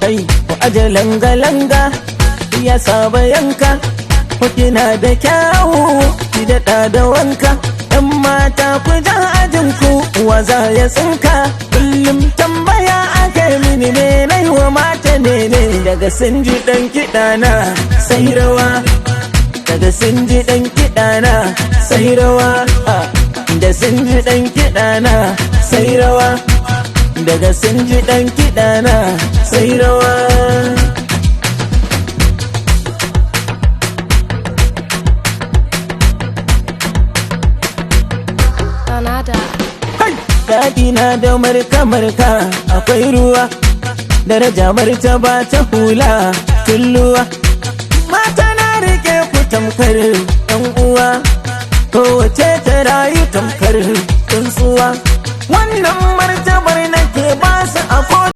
Kai, ku aje langa-langa, ya saba yanka. Ku kina da kyawu, ki daɗa da wanka. ‘Yan mata, ku ja ajin ku, wa za ya tsinka? Kullum tambaya aka mini, me nai wa mata ne ne? Daga sun ji ɗan kiɗa na sai rawa. Daga sun ji ɗan kiɗa na sai rawa. Da sun ji ɗan kiɗa na sai rawa. Daga sun ji ɗan kiɗa na sai rawa. Danada. Daɗi na da marka-marka akwai ruwa, daraja martaba ta hula tulluwa. Mata, na rike ku tamkar ‘yan uwa, kowace ta rayu tamkar tsuntsuwa. Wannan martabar nake